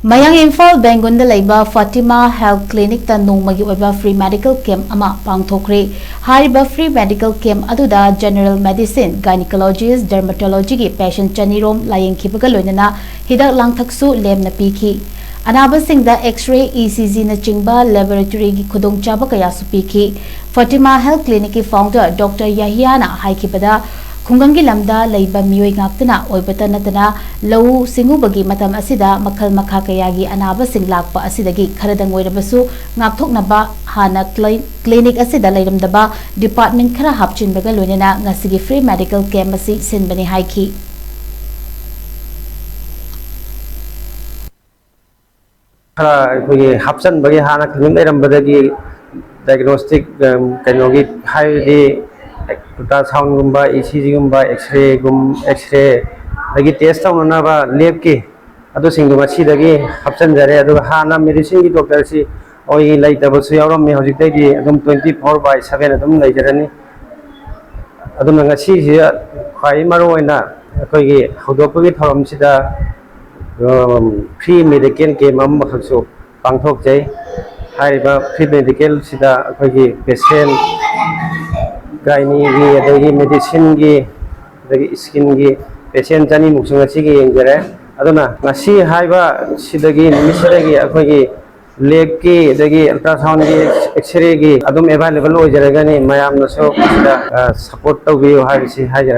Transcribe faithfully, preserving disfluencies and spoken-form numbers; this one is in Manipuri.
ꯃꯌꯥꯡ ꯏꯝꯐꯥꯜ ꯕꯦꯡꯒꯨꯟꯗ ꯂꯩꯕ ꯐꯥꯇꯤꯃꯥ ꯍꯦꯜꯊ ꯀ꯭ꯂꯤꯅꯤꯛꯇ ꯅꯣꯡꯃꯒꯤ ꯑꯣꯏꯕ ꯐ꯭ꯔꯤ ꯃꯦꯗꯤꯀꯦꯜ ꯀꯦꯝꯞ ꯑꯃ ꯄꯥꯡꯊꯣꯛꯈ꯭ꯔꯦ꯫ ꯍꯥꯏꯔꯤꯕ ꯐ꯭ꯔꯤ ꯃꯦꯗꯤꯀꯦꯜ ꯀꯦꯝꯞ ꯑꯗꯨꯗ ꯖꯦꯅꯔꯦꯜ ꯃꯦꯗꯤꯁꯤꯟ, ꯒꯥꯏꯅꯤꯀꯣꯂꯣꯖꯤꯁ, ꯗꯔꯃꯥꯇꯣꯂꯣꯖꯤꯒꯤ ꯄꯦꯁꯦꯟꯠ ꯆꯅꯤꯔꯣꯝ ꯂꯥꯌꯦꯡꯈꯤꯕꯒ ꯂꯣꯏꯅꯅ ꯍꯤꯗꯥꯛ ꯂꯥꯡꯊꯛꯁꯨ ꯂꯦꯝꯅ ꯄꯤꯈꯤ꯫ ꯑꯅꯥꯕꯁꯤꯡꯗ ꯑꯦꯛꯁ-ꯔꯦ, ꯏ ꯁꯤ ꯖꯤꯅꯆꯤꯡꯕ ꯂꯦꯕꯣꯔꯦꯇꯣꯔꯤꯒꯤ ꯈꯨꯗꯣꯡꯆꯥꯕ ꯀꯌꯥꯁꯨ ꯄꯤꯈꯤ꯫ ꯐꯥꯇꯤꯃꯥ ꯍꯦꯜꯊ ꯀ꯭ꯂꯤꯅꯤꯛꯀꯤ ꯐꯥꯎꯟꯗꯔ ꯗꯣꯛꯇꯔ ꯌꯥꯍꯤꯌꯥꯅ ꯍꯥꯏꯈꯤꯕꯗ, ꯈꯨꯡꯒꯪꯒꯤ ꯂꯝꯗ ꯂꯩꯕ ꯃꯤꯑꯣꯏ ꯉꯥꯛꯇꯅ ꯑꯣꯏꯕꯇ ꯅꯠꯇꯅ ꯂꯧꯎ ꯁꯤꯡꯎꯕꯒꯤ ꯃꯇꯝ ꯑꯁꯤꯗ ꯃꯈꯜ ꯃꯈꯥ ꯀꯌꯥꯒꯤ ꯑꯅꯥꯕꯁꯤꯡ ꯂꯥꯛꯄ ꯑꯁꯤꯗꯒꯤ ꯈꯔꯗꯪ ꯑꯣꯏꯔꯕꯁꯨ ꯉꯥꯛꯊꯣꯛꯅꯕ ꯍꯥꯟꯅ ꯀ꯭ꯂꯤ-, ꯀ꯭ꯂꯤꯅꯤꯛ ꯑꯁꯤꯗ ꯂꯩꯔꯝꯗꯕ ꯗꯤꯄꯥꯔꯠꯃꯦꯟꯠ ꯈꯔ ꯍꯥꯞꯆꯤꯟꯕꯒ ꯂꯣꯏꯅꯅ ꯉꯁꯤꯒꯤ ꯐ꯭ꯔꯤ ꯃꯦꯗꯤꯀꯦꯜ ꯀꯦꯝꯞ ꯑꯁꯤ ꯁꯤꯟꯕꯅꯤ ꯍꯥꯏꯈꯤ꯫ ꯈꯔ ꯑꯩꯈꯣꯏꯒꯤ ꯍꯥꯞꯆꯤꯟꯕꯒꯤ ꯍꯥꯟꯅ ꯀ꯭ꯂꯤꯅꯤꯛ ꯂꯩꯔꯝꯕꯗꯒꯤ ꯗꯥꯏꯒꯅꯣꯁꯇꯤꯛ, ꯑꯝ, ꯀꯩꯅꯣꯒꯤ ꯍꯥꯏꯕꯗꯤ ꯑꯜꯇ꯭ꯔꯥꯁꯥꯎꯟꯒꯨꯝꯕ, ꯏ ꯁꯤ ꯖꯤꯒꯨꯝꯕ, ꯑꯦꯛꯁꯔꯦꯒꯨꯝ-, ꯑꯦꯛꯁꯔꯦ, ꯑꯗꯒꯤ ꯇꯦꯁ ꯇꯧꯅꯅꯕ ꯂꯦꯞꯀꯤ ꯑꯗꯨꯁꯤꯡꯗꯣ ꯉꯁꯤꯗꯒꯤ ꯍꯥꯞꯆꯤꯟꯖꯔꯦ꯫ ꯑꯗꯨꯒ ꯍꯥꯟꯅ ꯃꯦꯗꯤꯁꯤꯟꯒꯤ ꯗꯣꯛꯇꯔꯁꯤ ꯑꯩꯈꯣꯏꯒꯤ ꯂꯩꯇꯕꯁꯨ ꯌꯥꯎꯔꯝꯃꯤ, ꯍꯧꯖꯤꯛꯇꯩꯗꯤ ꯑꯗꯨꯝ twenty four by seven ꯑꯗꯨꯝ ꯂꯩꯖꯔꯅꯤ꯫ ꯑꯗꯨꯅ ꯉꯁꯤꯁꯤꯗ ꯈ꯭ꯋꯥꯏ ꯃꯔꯨ ꯑꯣꯏꯅ ꯑꯩꯈꯣꯏꯒꯤ ꯍꯧꯗꯣꯛꯄꯒꯤ ꯊꯧꯔꯝꯁꯤꯗ, ꯑꯝ, ꯐ꯭ꯔꯤ ꯃꯦꯗꯤꯀꯦꯜ ꯀꯦꯝꯞ ꯑꯃꯈꯛꯁꯨ ꯄꯥꯡꯊꯣꯛꯆꯩ꯫ ꯍꯥꯏꯔꯤꯕ ꯐ꯭ꯔꯤ ꯃꯦꯗꯤꯀꯦꯜꯁꯤꯗ ꯑꯩꯈꯣꯏꯒꯤ ꯄꯦꯁꯦꯟ, ꯒꯥꯏꯅꯤꯒꯤ, ꯑꯗꯒꯤ ꯃꯦꯗꯤꯁꯤꯟꯒꯤ, ꯑꯗꯒꯤ ꯁ꯭ꯀꯤꯟꯒꯤ ꯄꯦꯁꯦꯟ ꯆꯅꯤꯃꯨꯛꯁꯨ ꯉꯁꯤꯒꯤ ꯌꯦꯡꯖꯔꯦ꯫ ꯑꯗꯨꯅ ꯉꯁꯤ ꯍꯥꯏꯕ ꯁꯤꯗꯒꯤ, ꯅꯨꯃꯤꯠꯁꯤꯗꯒꯤ ꯑꯩꯈꯣꯏꯒꯤ ꯂꯦꯞꯀꯤ, ꯑꯗꯒꯤ ꯑꯜꯇ꯭ꯔꯥꯁꯥꯎꯟꯒꯤ, ꯑꯦꯛꯁꯔꯦꯒꯤ ꯑꯗꯨꯝ ꯑꯦꯚꯥꯏꯂꯦꯕꯜ ꯑꯣꯏꯖꯔꯒꯅꯤ꯫ ꯃꯌꯥꯝꯅꯁꯨ ꯃꯁꯤꯗ, ꯑ, ꯁꯄꯣꯔꯠ ꯇꯧꯕꯤꯌꯨ ꯍꯥꯏꯕꯁꯤ ꯍꯥꯏꯖꯔꯦ꯫